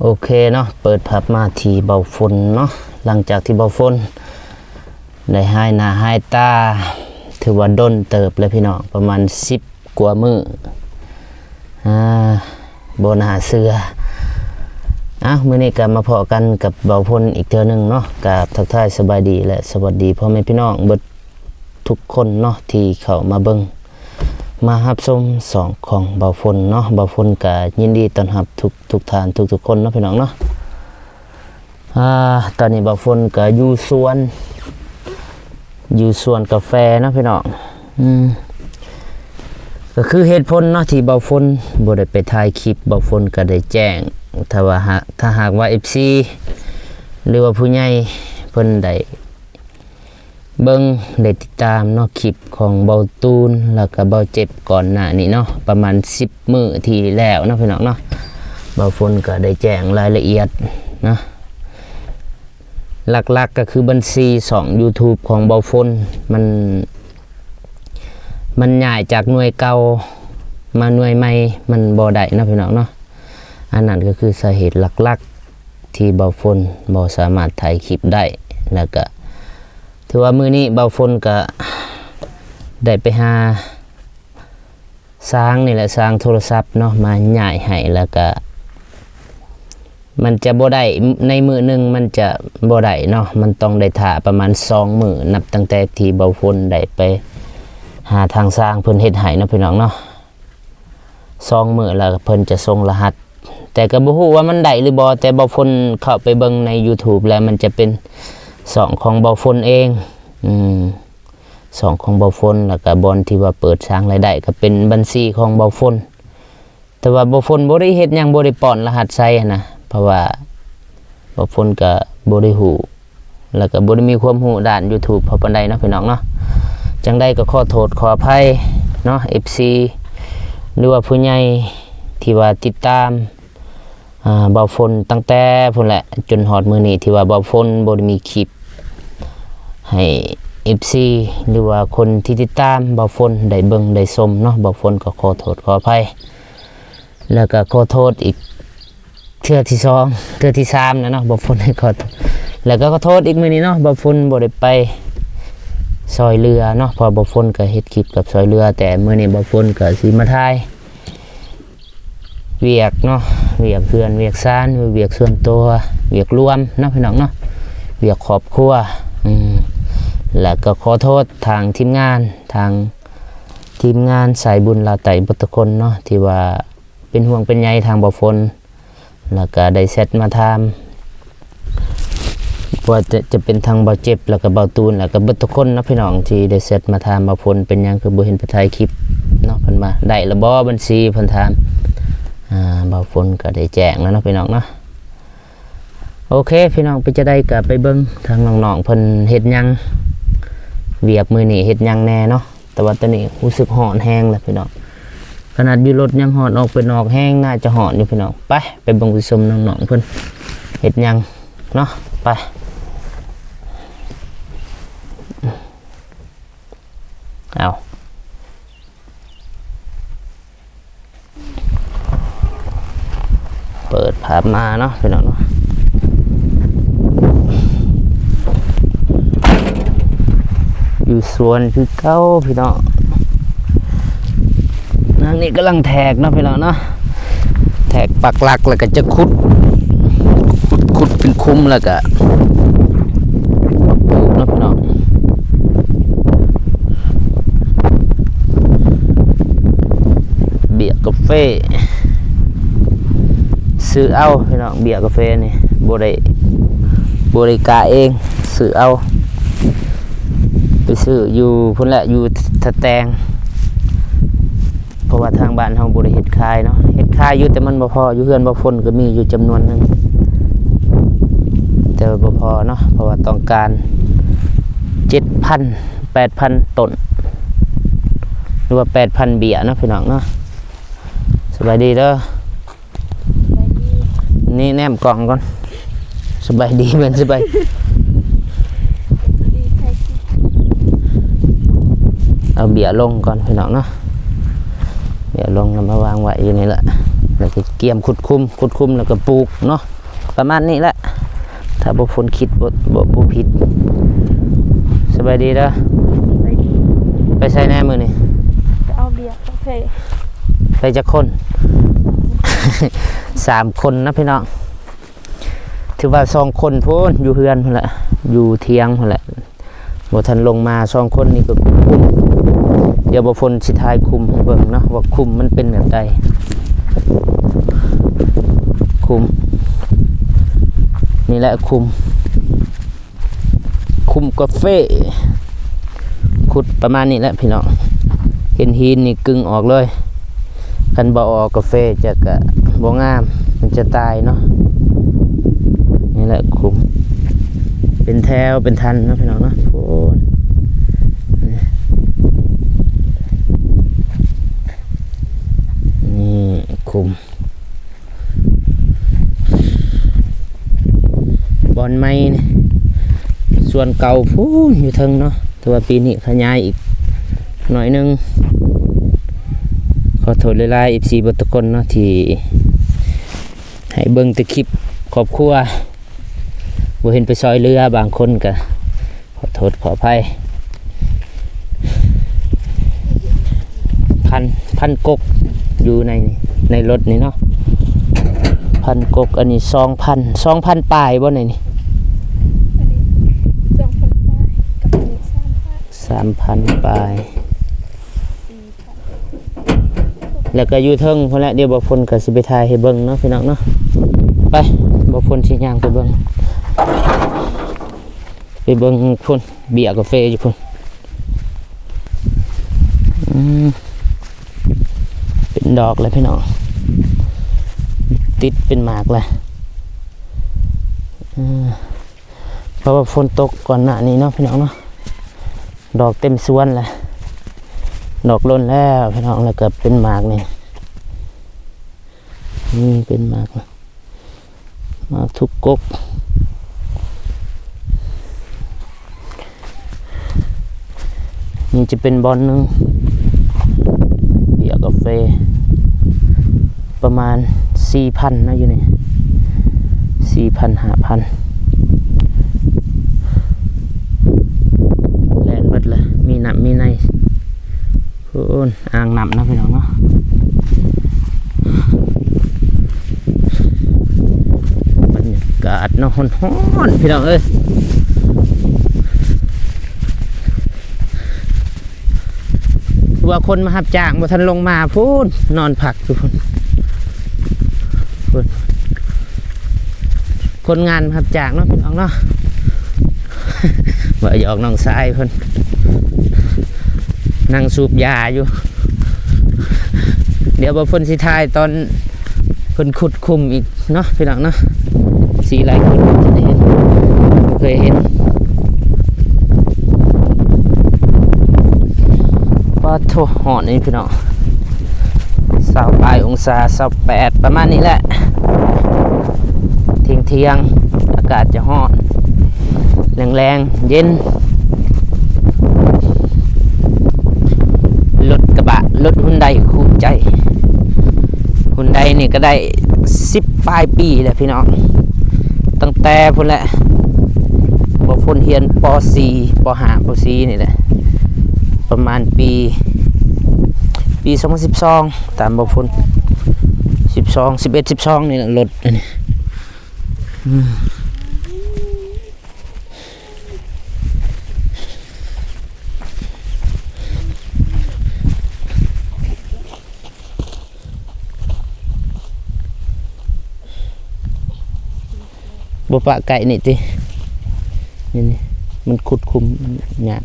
ໂອເຄເນາະ ເປີດພາບມາທີ່ເບົາຝົນເນາະ. ຫຼັງຈາກທີ່ເບົາຝົນໄດ້ຫາຍໜ້າຫາຍຕາ ຖືວ່າດົນເຕີບແລ້ວພີ່ນ້ອງ ປະມານສິບກວ່າມື້ ອ່າ ບໍ່ໜ້າເຊື່ອ. ເອົ້າ ມື້ນີ້ກໍມາພໍ້ກັນກັບເບົາຝົນອີກເທື່ອໜຶ່ງເນາະ. ກາບທັກທາຍສະບາຍດີ ແລະ ສະຫວັດດີພໍ່ແມ່ພີ່ນ້ອງເບິດທຸກຄົນເນາະ ທີ່ເຂົ້າມາເບິ່ງ ມາຮັບຊົມຊ່ອງຂອງເບົາຝົນເນາະ. ເບົາຝົນກໍຍິນດີຕ້ອນຮັບທຸກ ທຸກທ່ານ ທຸກໆຄົນເນາະ ພີ່ນ້ອງເນາະ. ອ່າ ຕອນນີ້ເບົາຝົນກໍຢູ່ສວນ ຢູ່ສວນກາແຟເນາະ ພີ່ນ້ອງ. ອືມ ກໍຄືເຫດຜົນເນາະ ທີ່ເບົາຝົນບໍ່ໄດ້ໄປຖ່າຍຄລິບ ເບົາຝົນກໍໄດ້ແຈ້ງ. ຖ້າວ່າຫາກ ຖ້າຫາກວ່າເອັຟຊີ ຫຼືວ່າຜູ້ໃຫຍ່ເພິ່ນໄດ້ ເບິ່ງ ໄດ້ຕິດຕາມເນາະ ຄລິບຂອງເບົາຕູນ ແລ້ວກໍເບົາເຈັບກ່ອນໜ້ານີ້ເນາະ ປະມານສິບມື້ທີ່ແລ້ວເນາະ ພີ່ນ້ອງເນາະ. ເບົາຝົນກໍໄດ້ແຈ້ງລາຍລະອຽດເນາະ ຫຼັກໆກໍຄືບັນຊີຊ່ອງຢູທູບຂອງເບົາຝົນ ມັນ ມັນຍ້າຍຈາກໜ່ວຍເກົ່າມາໜ່ວຍໃໝ່ ມັນບໍ່ໄດ້ເນາະ ພີ່ນ້ອງເນາະ. ອັນນັ້ນກໍຄືສາເຫດຫຼັກໆ ທີ່ເບົາຝົນບໍ່ສາມາດຖ່າຍຄລິບໄດ້ ແລ້ວກະຖືວ່າມື້ນີ້ເບົາຝົນກະໄດ້ໄປຫາຊ່າງນີ້ແຫຼະ ຊ່າງໂທລະສັບເນາະ ມາຍ້າຍໃຫ້ ແລ້ວກະມັນຈະບໍ່ໄດ້ ໃນມື້ໜຶ່ງມັນຈະບໍ່ໄດ້ເນາະ ມັນຕ້ອງໄດ້ຖ້າປະມານສອງມື້ ນັບຕັ້ງແຕ່ທີ່ເບົາຝົນໄດ້ໄປຫາທາງຊ່າງເພິ່ນເຮັດໃຫ້ເນາະ ພີ່ນ້ອງເນາະ. ສອງມື້ແລ້ວເພິ່ນຈະສົ່ງລະຫັດ ແຕ່ກໍບໍ່ຮູ້ວ່າມັນໄດ້ຫຼືບໍ່ ແຕ່ເບົາຝົນເຂົ້າໄປເບິ່ງໃນຢູທູບແລ້ວ ມັນຈະເປັນຊ່ອງຂອງເບົາຝົນເອງ ອືມ ຊ່ອງຂອງເບົາຝົນ ແລ້ວກໍບ່ອນທີ່ວ່າເປີດສ້າງລາຍໄດ້ກໍເປັນບັນຊີຂອງເບົາຝົນ. ແຕ່ວ່າເບົາຝົນບໍ່ໄດ້ເຮັດຫຍັງ ບໍ່ໄດ້ປ້ອນລະຫັດໃສ່ຫັ້ນນະ ເພາະວ່າເບົາຝົນກໍບໍ່ໄດ້ຮູ້ ແລ້ວກໍບໍ່ໄດ້ມີຄວາມຮູ້ດ້ານຢູທູບພໍປານໃດເນາະ ພີ່ນ້ອງເນາະ. ຈັ່ງໃດກໍຂໍໂທດຂໍອະໄພເນາະ ເອັຟຊີ ຫຼືວ່າຜູ້ໃຫຍ່ທີ່ວ່າຕິດຕາມ ອ່າ ເບົາຝົນຕັ້ງແຕ່ພຸ້ນແຫຼະ ຈົນຮອດມື້ນີ້ ທີ່ວ່າເບົາຝົນບໍ່ໄດ້ມີຄລິບໃຫ້ເອັຟຊີ ຫຼືວ່າຄົນທີ່ຕິດຕາມເບົາຝົນໄດ້ເບິ່ງໄດ້ຊົມເນາະ. ເບົາຝົນກໍຂໍໂທດຂໍອະໄພ ແລ້ວກໍຂໍໂທດອີກ ເທື່ອທີສອງ ເທື່ອທີສາມແລ້ວເນາະ ເບົາຝົນໃຫ້ຂໍໂທດ ແລ້ວກໍຂໍໂທດອີກມື້ນີ້ເນາະ ເບົາຝົນບໍ່ໄດ້ໄປຊ່ອຍເຫຼືອເນາະ ເພາະເບົາຝົນກໍເຮັດຄລິບກັບຊ່ອຍເຫຼືອ ແຕ່ມື້ນີ້ເບົາຝົນກໍຊິມາຖ່າຍວຽກເນາະ ວຽກເຮືອນວຽກຊານ ວຽກສ່ວນຕົວ ວຽກລວມເນາະ ພີ່ນ້ອງເນາະ ວຽກຄອບຄົວ ອືມ ແລ້ວກໍຂໍໂທດທາງທີມງານ ທາງທີມງານສາຍບຸນລາວໃຕ້ເບິດທຸກຄົນເນາະ ທີ່ວ່າ ເປັນຫ່ວງເປັນໃຍທາງເບົາຝົນ ແລ້ວກະໄດ້ແຊັດມາຖາມ ບໍ່ວ່າຈະ ຈະເປັນທາງເບົາເຈັບ ແລ້ວກະເບົາຕູນ ແລ້ວກະເບິດທຸກຄົນເນາະ ພີ່ນ້ອງ ທີ່ໄດ້ແຊັດມາຖາມເບົາຝົນ ເປັນຫຍັງຄືບໍ່ເຫັນໄປຖ່າຍຄລິບເນາະ ເພິ່ນວ່າ ໄດ້ລະບໍ່ບັນຊີ ເພິ່ນຖາມ ອ່າ ເບົາຝົນກະໄດ້ແຈ້ງແລ້ວເນາະ ພີ່ນ້ອງເນາະ. ໂອເຄ ພີ່ນ້ອງ ເປັນຈັ່ງໃດກະໄປເບິ່ງທາງນ້ອງໆເພິ່ນເຮັດຫຍັງ ວຽກມື້ນີ້ເຮັດຫຍັງແດ່ເນາະ. ແຕ່ວ່າຕອນນີ້ຮູ້ສຶກຮ້ອນແຮງແລ້ວພີ່ນ້ອງ ຂະໜາດຢູ່ລົດຍັງຮ້ອນ ອອກໄປນອກແຮງໜ້າຈະຮ້ອນຢູ່ພີ່ນ້ອງ. ໄປ ໄປເບິ່ງໄປຊົມນ້ອງໆເພິ່ນເຮັດຫຍັງເນາະ ໄປ. ເອົາ ເປີດພາບມາເນາະ ພີ່ນ້ອງເນາະ ຢູ່ສວນຄືເກົ່າພີ່ນ້ອງ. ທາງນີ້ກຳລັງແທກເນາະ ພີ່ນ້ອງເນາະ ແທກປັກຫຼັກ ແລ້ວກໍຈະຂຸດ ຂຸດ ຂຸດເປັນຂຸມ ແລ້ວກໍມາປູກເນາະ ພີ່ນ້ອງ. ເບ້ຍກາເຟ ຊື້ເອົາພີ່ນ້ອງ ເບ້ຍກາເຟນີ້ ບໍ່ໄດ້ ບໍ່ໄດ້ກາເອງ ຊື້ເອົາ ໄປຊື້ຢູ່ພຸ້ນແຫຼະ ຢູ່ທ່າແຕງ ເພາະວ່າທາງບ້ານເຮົາບໍ່ໄດ້ເຮັດຂາຍເນາະ ເຮັດຂາຍຢູ່ ແຕ່ມັນບໍ່ພໍ ຢູ່ເຮືອນບໍ່ຝົນກໍມີຢູ່ຈຳນວນໜຶ່ງ ແຕ່ວ່າບໍ່ພໍເນາະ ເພາະວ່າຕ້ອງການເຈັດພັນ ແປດພັນຕົ້ນ ຫຼືວ່າແປດພັນເບ້ຍເນາະ ພີ່ນ້ອງເນາະ. ສະບາຍດີເດີ ສະບາຍດີ ນີ້ແນມກ້ອງກ່ອນ ສະບາຍດີ ແມ່ນສະບາຍ ເອົາເບ້ຍລົງກ່ອນ ພີ່ນ້ອງເນາະ ເບ້ຍລົງແລ້ວມາວາງໄວ້ຢູ່ນີ້ແຫຼະ. ແລ້ວກໍກຽມຂຸດຂຸມ ຂຸດຂຸມແລ້ວກໍປູກເນາະ ປະມານນີ້ແຫຼະ ຖ້າບໍ່ຝົນຄິດ ບໍ່ ບໍ່ ບໍ່ຜິດ. ສະບາຍດີເດີ. ໄປ ໄປໃສແດ່ມື້ນີ້? ໄປເອົາເບຍກາເຟ. ໄປຈັກຄົນ? ສາມຄົນນະພີ່ນ້ອງ. ຖືວ່າສອງຄົນພຸ້ນ ຢູ່ເຮືອນພຸ້ນແຫຼະ ຢູ່ຖຽງພຸ້ນແຫຼະ ບໍ່ທັນລົງມາ. ສອງຄົນນີ້ກໍຄຸມ ດຽວບ່າວຝົນຊິຖ່າຍຄຸມໃຫ້ເບິ່ງເນາະ ວ່າຄຸມມັນເປັນແບບໃດ. ຄຸມ ນີ້ແຫຼະ ຄຸມ ຄຸມກາເຟ ຂຸດປະມານນີ້ແຫຼະພີ່ນ້ອງ. ເຫັນຫີນນີ້ກຶງອອກເລີຍ. ຄັນບໍ່ເອົາອອກກາເຟຈະກະບໍ່ງາມ ມັນຈະຕາຍເນາະ. ນີ້ແຫຼະຂຸມ ເປັນແຖວເປັນທັນເນາະພີ່ນ້ອງເນາະ. ໂອ້ ນີ້ຂຸມ ບ່ອນໃໝ່ນີ້ ສ່ວນເກົ່າພຸ້ນຢູ່ເທິງເນາະ ແຕ່ວ່າປີນີ້ຂະຫຍາຍອີກໜ້ອຍໜຶ່ງ. ຂໍໂທດຫຼາຍໆ ເອັຟຊີ ເບິດທຸກຄົນເນາະ ທີ່ໃຫ້ເບິ່ງແຕ່ຄລິບຄອບຄົວ ບໍ່ເຫັນໄປຊ່ອຍເຫຼືອ. ບາງຄົນກະ ຂໍໂທດຂໍອະໄພ. ພັນ ພັນກົກຢູ່ໃນ ໃນລົດນີ້ເນາະ ພັນກົກ. ອັນນີ້ສອງພັນ ສອງພັນປາຍບໍ່ໃນນີ້? ອັນນີ້ສອງພັນປາຍ ກັບອັນນີ້ສາມພັນ ສາມພັນປາຍ ສີ່ພັນ ແລ້ວກໍຢູ່ເທິງພຸ້ນແຫຼະ. ດຽວບ່າວຝົນກໍຊິໄປຖ່າຍໃຫ້ເບິ່ງເນາະພີ່ນ້ອງເນາະ. ໄປ ບ່າວຝົນຊິຍ່າງໄປເບິ່ງ ໄປເບິ່ງພຸ້ນ ເບຍກາເຟຢູ່ພຸ້ນ. ອືມ ເປັນດອກແລ້ວພີ່ນ້ອງ ຕິດເປັນໝາກແລ້ວ. ເອີ ເພາະວ່າຝົນຕົກກ່ອນໜ້ານີ້ເນາະພີ່ນ້ອງເນາະ ດອກເຕັມສວນແລ້ວ ດອກຫຼົ່ນແລ້ວພີ່ນ້ອງ. ແລ້ວກໍເປັນໝາກນີ້ ນີ້ເປັນໝາກ ມາທຸກກົກ. ນີ້ຈະເປັນບ່ອນໜຶ່ງ ເບຍກາເຟ ປະມານສີ່ພັນເນາະ ຢູ່ນີ້ ສີ່ພັນ ຫ້າພັນ ແລ່ນເບິດລະ ມີນ້ຳມີໃນ. ໂອ້ ອ່າງນ້ຳເນາະພີ່ນ້ອງເນາະ ບັນຍາກາດເນາະ ຮ້ອນໆ ພີ່ນ້ອງເອີຍ. ວ່າຄົນມາຮັບຈ້າງບໍ່ທັນລົງມາພຸ້ນ ນອນພັກຢູ່ພຸ້ນ ພຸ້ນ. ຄົນງານຮັບຈ້າງເນາະພີ່ນ້ອງເນາະ ວ່າຢອກນ້ອງຊາຍເພິ່ນ ນັ່ງສູບຢາຢູ່. ດຽວບ່າວຝົນຊິຖ່າຍຕອນເພິ່ນຂຸດຂຸມອີກເນາະພີ່ນ້ອງເນາະ ຊິຫຼາຍຄົນຈະໄດ້ເຫັນ ບໍ່ເຄີຍເຫັນ. ປາດໂທ້ ຮ້ອນນີ້ພີ່ນ້ອງ ຊາວປາຍອົງສາ ຊາວແປດ ປະມານນີ້ແຫຼະ. ທ່ຽງໆ ອາກາດຈະຮ້ອນ ແລງໆ ເຢັນ. ລົດກະບະ ລົດຮຸນໄດຄູ່ໃຈ ຮຸນໄດນີ້ກໍໄດ້ສິບປາຍປີແລ້ວພີ່ນ້ອງ ຕັ້ງແຕ່ພຸ້ນແຫຼະ ບ່າວຝົນຮຽນ ປໍສີ່ ປໍຫ້າ ປໍສີ່ນີ້ແຫຼະ ປະມານປີ ປີສອງພັນສິບສອງ ຕາມບ່າວຝົນ ສິບສອງ ສິບເອັດ ສິບສອງນີ້ແຫຼະ ລົດອັນນີ້ ອືມ. ບໍ່ປະໃກ້ນີ້ຕິ ນີ້ໆ ມັນຂຸດຂຸມຍາກ.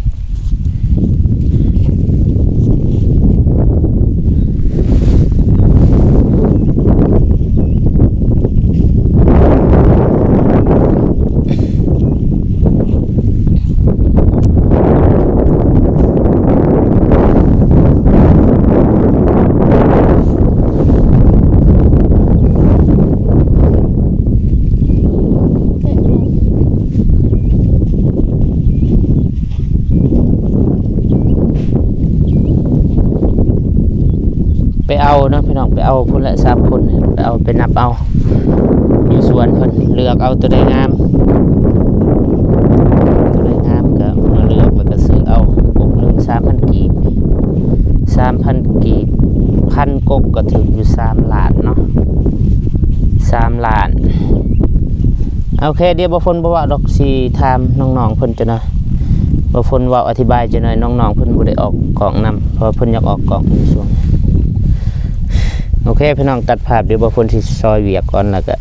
ໄປເອົາເນາະ. ນ້ອງໄປເອົາພຸ້ນແຫຼະ ສາມຄົນນີ້ໄປເອົາ ໄປນັບເອົາຢູ່ສວນເພິ່ນ ເລືອກເອົາໂຕໃດງາມ ໂຕໃດງາມກໍມາເລືອກ ແລ້ວກໍຊື້ເອົາ ກົກໜຶ່ງສາມພັນກີບ ສາມພັນກີບ ພັນກົກກໍຖືກຢູ່ສາມລ້ານເນາະ ສາມລ້ານ. ໂອເຄ ດຽວບ່າວຝົນບໍ່ເວົ້າດອກ ຊິຖາມນ້ອງໆເພິ່ນຈັກໜ່ອຍ ບ່າວຝົນເວົ້າອະທິບາຍຈັກໜ່ອຍ ນ້ອງໆເພິ່ນບໍ່ໄດ້ອອກກ້ອງນຳ ເພາະວ່າເພິ່ນຢາກອອກກ້ອງຢູ່ຊ່ວງ ໂອເຄ ພີ່ນ້ອງ ຕັດພາບ ດຽວບ່າວຝົນຊິຊອຍວຽກກ່ອນ ແລ້ວກະ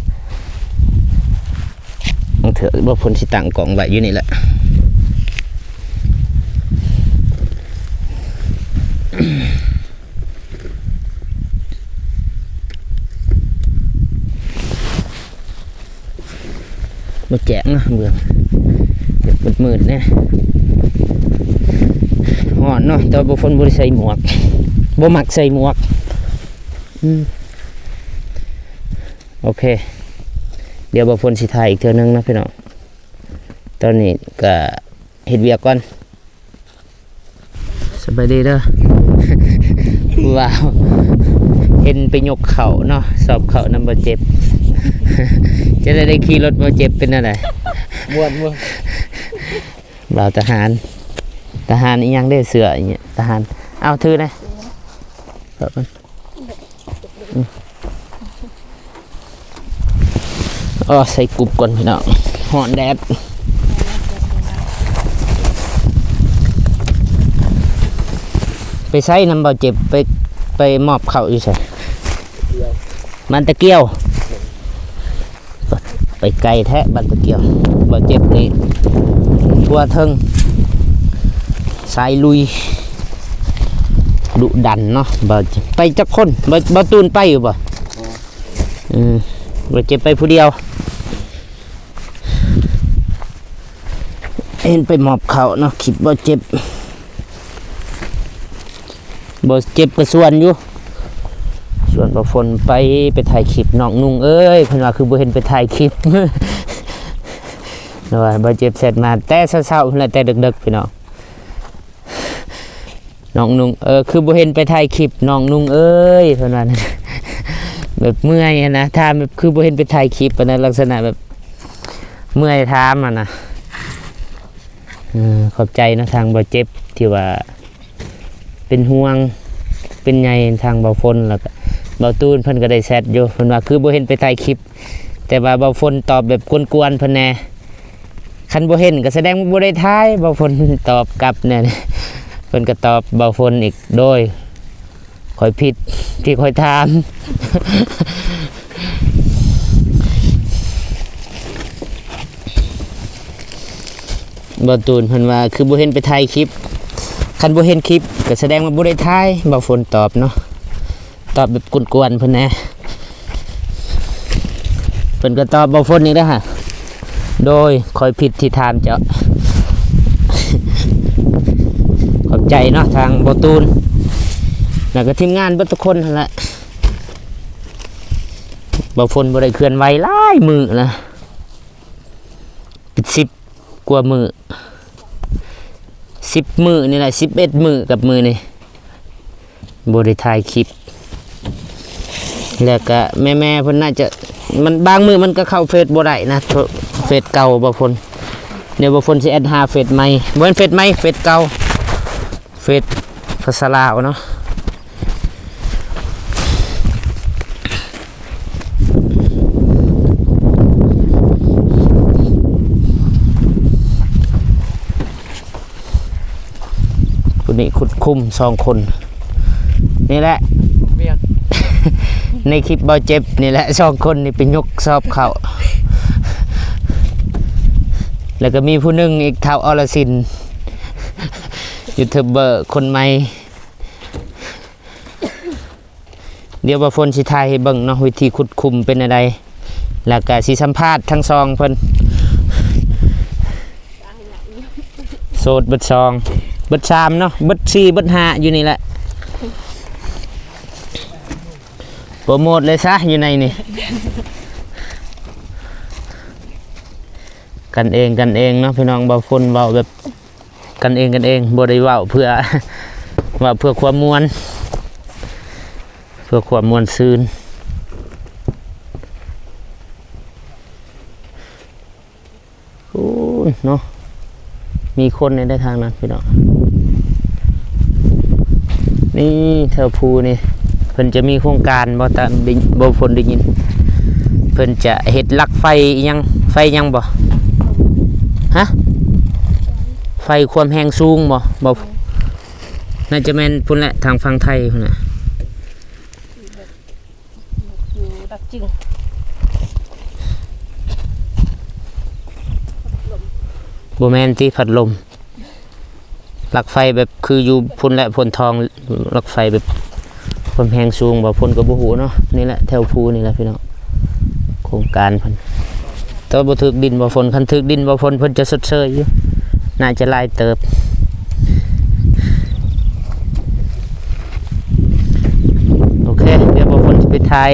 ເທື່ອບ່າວຝົນຊິຕັ້ງກ້ອງໄວ້ຢູ່ນີ້ແຫຼະ ບໍ່ແຈ້ງເນາະ ເບື້ອງ ແບບມືດໆແດ່ ຮ້ອນເນາະ ແຕ່ວ່າບ່າວຝົນບໍ່ໄດ້ໃສ່ໝວກ ບໍ່ມັກໃສ່ໝວກ ອືມ ໂອເຄ ດຽວບ່າວຝົນຊິຖ່າຍອີກເທື່ອໜຶ່ງເນາະພີ່ນ້ອງ ຕອນນີ້ກະເຮັດວຽກກ່ອນ ສະບາຍດີເດີ ຜູ້ບ່າວ ເຫັນໄປຍົກເຂົ້າເນາະ ສອບເຂົ້ານຳບ່າວເຈັບ ຈະໄດ້ ໄດ້ຂີ່ລົດບ່າວເຈັບເປັນແນວໃດ? ມ່ວນ ມ່ວນ ບ່າວທະຫານ ທະຫານອີ່ຫຍັງເດ້ ເສື້ອອີ່ຫຍັງ ທະຫານ ເອົາ ຖືແດ່ ອືມ ເອີ ໃສ່ກຸບກ່ອນພີ່ນ້ອງ ຮ້ອນແດດ ໄປໃສນຳບ່າວເຈັບ ໄປ ໄປມອບເຂົ້າຢູ່ໃສ? ບ້ານຕະກຽວ ໄປໄກແທ້ບ້ານຕະກຽວ ບ່າວເຈັບນີ້ ທົ່ວເທິງ ສາຍລຸຍ ດຸດັນເນາະ ບ່າວເຈັບ ໄປຈັກຄົນ? ບ່າວ ບ່າວຕູນໄປຢູ່ບໍ່? ເອີ ບ່າວເຈັບໄປຜູ້ດຽວ ເຫັນໄປມອບເຂົ້າເນາະ ຄລິບບ່າວເຈັບ ບ່າວເຈັບກໍຊວນຢູ່ ຊວນບ່າວຝົນໄປ ໄປຖ່າຍຄລິບ ນ້ອງນຸ່ງເອີຍ ເພິ່ນວ່າຄືບໍ່ເຫັນໄປຖ່າຍຄລິບ ແລ້ວວ່າບ່າວເຈັບແຊັດມາແຕ່ເຊົ້າໆພຸ້ນແຫຼະ ແຕ່ເດິກໆ ພີ່ນ້ອງ ນ້ອງນຸ່ງເອີຍ ຄືບໍ່ເຫັນໄປຖ່າຍຄລິບ ນ້ອງນຸ່ງເອີຍ ເພິ່ນວ່າ ແບບເມື່ອຍຫັ້ນນະ ຖາມແບບຄືບໍ່ເຫັນໄປຖ່າຍຄລິບຫັ້ນນະ ລັກສະນະແບບເມື່ອຍຖາມຫັ້ນນະ ເອີ ຂອບໃຈເນາະ ທາງບ່າວເຈັບທີ່ວ່າ ເປັນຫ່ວງເປັນໃຍທາງບ່າວຝົນ ແລ້ວກະບ່າວຕູນ ເພິ່ນກໍໄດ້ແຊັດຢູ່ ເພິ່ນວ່າຄືບໍ່ເຫັນໄປຖ່າຍຄລິບ ແຕ່ວ່າບ່າວຝົນຕອບແບບກວນໆເພິ່ນແດ່ ຄັນບໍ່ເຫັນກໍສະແດງວ່າບໍ່ໄດ້ຖ່າຍ ບ່າວຝົນຕອບກັບແນ່ ເພິ່ນກໍຕອບບ່າວຝົນອີກ ໂດຍ ຂ້ອຍຜິດທີ່ຂ້ອຍຖາມ ບ່າວຕູນເພິ່ນວ່າຄືບໍ່ເຫັນໄປຖ່າຍຄລິບ ຄັນບໍ່ເຫັນຄລິບກໍສະແດງວ່າບໍ່ໄດ້ຖ່າຍ ບ່າວຝົນຕອບເນາະ ຕອບແບບກວນໆເພິ່ນແດ່ ເພິ່ນກໍຕອບບ່າວຝົນອີກແລ້ວຫະ ໂດຍ ຂ້ອຍຜິດທີ່ຖາມເຈົ້າ ຂອບໃຈເນາະ ທາງບ່າວຕູນ ແລ້ວກໍທີມງານເບິດທຸກຄົນຫັ້ນແຫຼະ ບ່າວຝົນບໍ່ໄດ້ເຄື່ອນໄຫວຫຼາຍມື້ລະ ເປັນສິບກວ່າມື້ ສິບມື້ນີ້ແຫຼະ ສິບເອັດມື້ກັບມື້ນີ້ ບໍ່ໄດ້ຖ່າຍຄລິບ ແລ້ວກະແມ່ໆເພິ່ນໜ້າຈະ ມັນ ບາງມື້ມັນກໍເຂົ້າເຟສບໍ່ໄດ້ນະ ເຟສເກົ່າບ່າວຝົນ ດຽວບ່າວຝົນຊິແອັດຫາເຟສໃໝ່ ບໍ່ແມ່ນເຟສໃໝ່ ເຟສເກົ່າ ເຟສພາສາລາວເນາະ ຜູ້ນີ້ຂຸດຄຸ້ມສອງຄົນ ນີ້ແຫຼະ ວຽກ ໃນຄລິບບ່າວເຈັບນີ້ແຫຼະ ສອງຄົນນີ້ໄປຍົກສອບເຂົ້າ ແລ້ວກໍມີຜູ້ໜຶ່ງອີກ ທ້າວ ອລະສິນ ຢູທູບເບີຄົນໃໝ່ ດຽວບ່າວຝົນຊິຖ່າຍໃຫ້ເບິ່ງເນາະ ວິທີຂຸດຄຸ້ມເປັນແນວໃດ ແລ້ວກະຊິສຳພາດທັງສອງເພິ່ນ ໂສດເບິດສອງ ເບິດສາມເນາະ ເບິດສີ່ ເບິດຫ້າ ຢູ່ນີ້ແຫຼະ ໂປຣໂມດເລີຍຊະ ຢູ່ໃນນີ້ ກັນເອງກັນເອງເນາະ ພີ່ນ້ອງ ບ່າວຝົນເວົ້າແບບ ກັນເອງກັນເອງ ບໍ່ໄດ້ເວົ້າເພື່ອ ເວົ້າເພື່ອຄວາມມ່ວນ ເພື່ອຄວາມມ່ວນຊື່ນ. ໂອ້ຍເນາະ ມີຄົນໃນໃນທາງນັ້ນພີ່ນ້ອງ. ນີ້ແຖວພູນີ້ ເພິ່ນຈະມີໂຄງການບໍ່ ຕາມໄດ້ ບໍ່ ຝົນໄດ້ຍິນ ເພິ່ນຈະເຮັດຫຼັກໄຟອີ່ຫຍັງ ໄຟຫຍັງບໍ່? ຮະ? ໄຟຄວາມແຮງສູງບໍ່? ບໍ່ ໜ້າຈະແມ່ນພຸ້ນແຫຼະ ທາງຝັ່ງໄທພຸ້ນນະ. ຢູ່ດັກຈຶງ ບໍ່ແມ່ນຕິ ພັດລົມ ຫຼັກໄຟແບບຄືຢູ່ພຸ້ນແຫຼະ ໂພນທອງ ຫຼັກໄຟແບບຄວາມແຮງສູງບໍ່ ເພິ່ນກໍບໍ່ຮູ້ເນາະ. ນີ້ແຫຼະແຖວພູນີ້ແຫຼະພີ່ນ້ອງ ໂຄງການເພິ່ນ ແຕ່ວ່າບໍ່ຖືກດິນບໍ່ຝົນ ຄັນຖືກດິນບໍ່ຝົນເພິ່ນຈະຊົດເຊີຍຢູ່ ໜ້າຈະຫຼາຍເຕີບ. ໂອເຄ ດຽວບໍ່ຝົນຊິໄປຖ່າຍ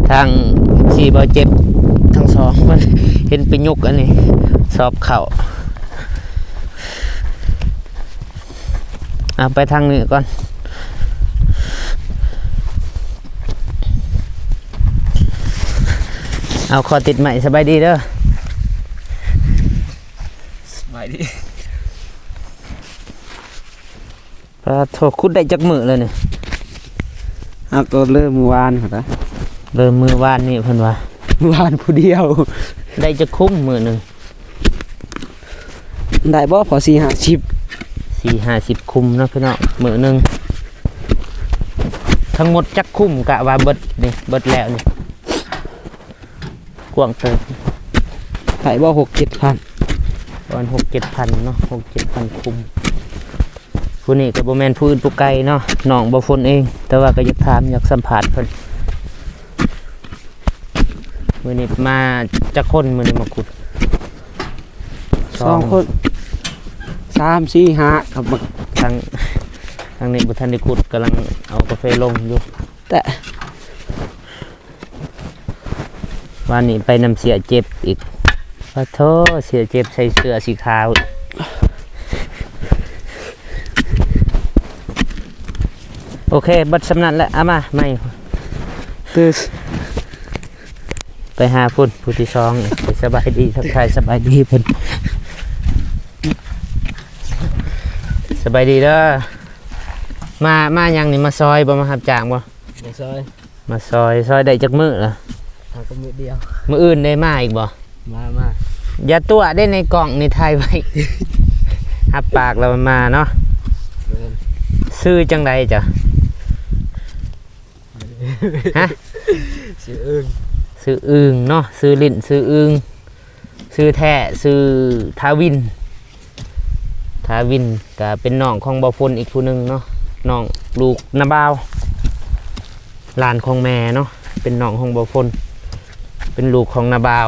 ທາງ ເອັຟຊີ ບ່າວເຈັບທັງສອງ ມັນເຫັນໄປຍົກອັນນີ້ ສອບເຂົ້າ. ເອົາໄປທາງນີ້ກ່ອນ ເອົາ ຂໍຕິດໄມ. ສະບາຍດີເດີ ສະບາຍດີ. ປາໂທ ຂຸດໄດ້ຈັກມື້ແລ້ວນີ້? ເອົາ ກໍເລີ່ມມື້ວານພຸ້ນນະ ເລີ່ມມື້ວານນີ້ເພິ່ນວ່າ ວານຜູ້ດຽວ. ໄດ້ຈັກຄຸມມື້ໜຶ່ງ? ໄດ້ບໍ່ພໍສີ່ຫ້າສິບ ສີ່ຫ້າສິບຄຸມເນາະພີ່ນ້ອງ ມື້ໜຶ່ງ. ທັງໝົດຈັກຄຸມ ກະວ່າເບິດນີ້ ເບິດແລ້ວນີ້? ກວ້າງເຕີບ ໄດ້ບໍ່ ຫົກເຈັດພັນ ປະມານຫົກເຈັດພັນເນາະ ຫົກເຈັດພັນຄຸມ. ຜູ້ນີ້ກໍບໍ່ແມ່ນຜູ້ອື່ນຜູ້ໄກເນາະ ນ້ອງບໍ່ຝົນເອງ ແຕ່ວ່າກໍຢາກຖາມ ຢາກສຳພາດເພິ່ນ. ມື້ນີ້ມາຈັກຄົນ? ມື້ນີ້ມາຂຸດ ສອງ ສອງຄົນ ສາມ ສີ່ ຫ້າ ກັບບັກ ທາງ ທາງນີ້ບໍ່ທັນໄດ້ຂຸດ ກຳລັງເອົາກາເຟລົງຢູ່ ແຕ່ ວານນີ້ໄປນຳເສຍເຈັບອີກ. ປາໂທ ເສຍເຈັບໃສ່ເສື້ອສີຂາວ. ໂອເຄ ເບິດສ່ຳນັ້ນແຫຼະ ເອົາມາໃໝ່. ຕື່ ໄປຫາພຸ້ນ ຜູ້ທີສອງ ໄປສະບາຍດີ ທັກທາຍສະບາຍດີເພິ່ນ. ສະບາຍດີເດີ. ມາ ມາຫຍັງນີ້? ມາຊອຍບໍ່? ມາຮັບຈ້າງບໍ່? ມາຊອຍ ມາຊອຍ. ຊອຍໄດ້ຈັກມື້ລະ? ຫາກໍມື້ດຽວ. ມື້ອື່ນໄດ້ມາອີກບໍ່? ມາ ມາ. ຢ່າຕົວະເດ້ ໃນກ້ອງນີ້ຖ່າຍໄວ້. ຮັບປາກແລ້ວມາເນາະ. ແມ່ນ. ຊື່ຈັ່ງໃດເຈົ້າ? ຮະ? ຊື່ອຶ່ງ ຊື່ອຶ່ງເນາະ ຊື່ຫຼິ້ນຊື່ອຶ່ງ. ຊື່ແທ້ຊື່ທາວິນ ທາວິນກະເປັນນ້ອງຂອງບ່າວຝົນອີກຜູ້ໜຶ່ງເນາະ ນ້ອງລູກນ້າບ່າວ ຫຼານຂອງແມ່ເນາະ ເປັນນ້ອງຂອງບ່າວຝົນ ເປັນລູກຂອງນ້າບ່າວ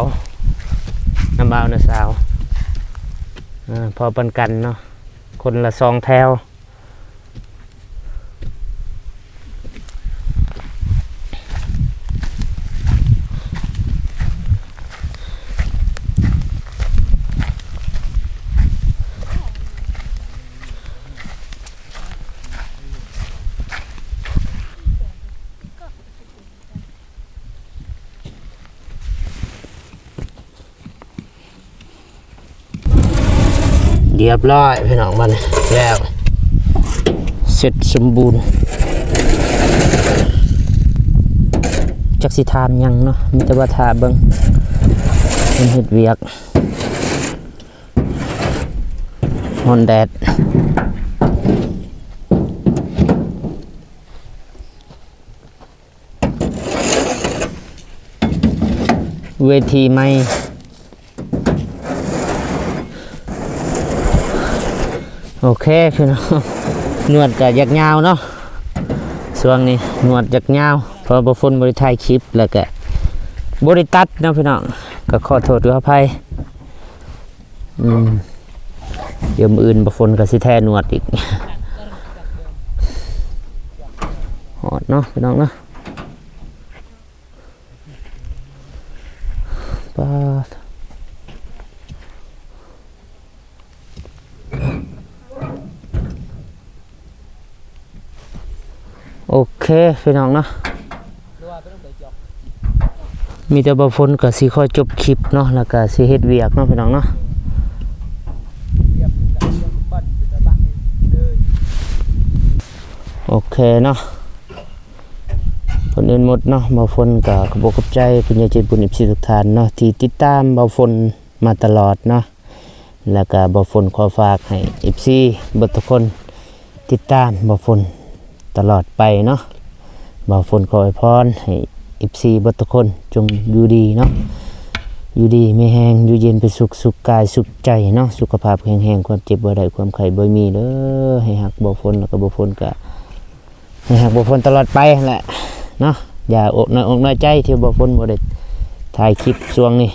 ນ້າບ່າວນ້າສາວ ເອີ ພໍປັນກັນເນາະ ຄົນລະສອງແຖວ. ຮຽບຮ້ອຍພີ່ນ້ອງ ບັດນີ້ແລ້ວ ເສັດສົມບູນ. ຈັກຊິຖາມຫຍັງເນາະ ມີແຕ່ວ່າຖ້າເບິ່ງເພິ່ນເຮັດວຽກ. ຮ້ອນແດດ. ເວທີໃໝ່. ໂອເຄພີ່ນ້ອງ ໜວດກະຢາກຍາວເນາະ ຊ່ວງນີ້ໜວດຢາກຍາວ ເພາະວ່າບໍ່ຝົນບໍ່ໄດ້ຖ່າຍຄລິບ ແລ້ວກະບໍ່ໄດ້ຕັດເນາະພີ່ນ້ອງ ກະຂໍໂທດຂໍອະໄພ. ອືມ ດຽວມື້ອື່ນບໍ່ຝົນກໍຊິແທໜວດອີກ. ຮອດເນາະພີ່ນ້ອງເນາະ ປາດ. ເຄພີ່ນ້ອງເນາະ ມີແຕ່ບ່າວຝົນກໍຊິຂໍຈົບຄລິບເນາະ ແລ້ວກໍຊິເຮັດວຽກເນາະພີ່ນ້ອງເນາະ. ໂອເຄເນາະ ກ່ອນອື່ນໝົດເນາະ ບ່າວຝົນກໍຂອບອົກຂອບໃຈຜູ້ໃຫຍ່ໃຈບຸນ ເອັຟຊີ ທຸກທ່ານເນາະ ທີ່ຕິດຕາມບ່າວຝົນມາຕະຫຼອດເນາະ. ແລ້ວກໍບ່າວຝົນຂໍຝາກໃຫ້ ເອັຟຊີ ເບິດທຸກຄົນຕິດຕາມບ່າວຝົນຕະຫຼອດໄປເນາະ. ບ່າວຝົນຂໍອວຍພອນໃຫ້ ເອັຟຊີ ເບິດທຸກຄົນຈົ່ງຢູ່ດີເນາະ ຢູ່ດີມີແຮງ ຢູ່ເຢັນເປັນສຸກ ສຸກກາຍສຸກໃຈເນາະ ສຸຂະພາບແຂງແຮງ ຄວາມເຈັບບໍ່ໄດ້ ຄວາມໄຂ້ບໍ່ມີເດີ. ໃຫ້ຮັກບ່າວຝົນ ແລ້ວກໍບ່າວຝົນກໍ ໃຫ້ຮັກບ່າວຝົນຕະຫຼອດໄປຫັ້ນແຫຼະເນາະ. ຢ່າອົກນ້ອຍອົກນ້ອຍໃຈທີ່ບ່າວຝົນບໍ່ໄດ້ຖ່າຍຄລິບຊ່ວງນີ້.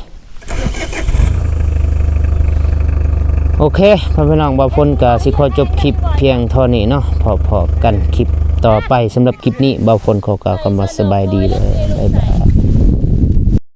ໂອເຄ ພໍ່ແມ່ພີ່ນ້ອງ ບ່າວຝົນກໍຊິຂໍຈົບຄລິບພຽງເທົ່ານີ້ເນາະ. ພໍ້ກັນຄລິບຕໍ່ໄປ. ສຳລັບຄລິບນີ້ ບ່າວຝົນຂໍກ່າວຄຳວ່າສະບາຍດີເດີ ບາຍບາຍ.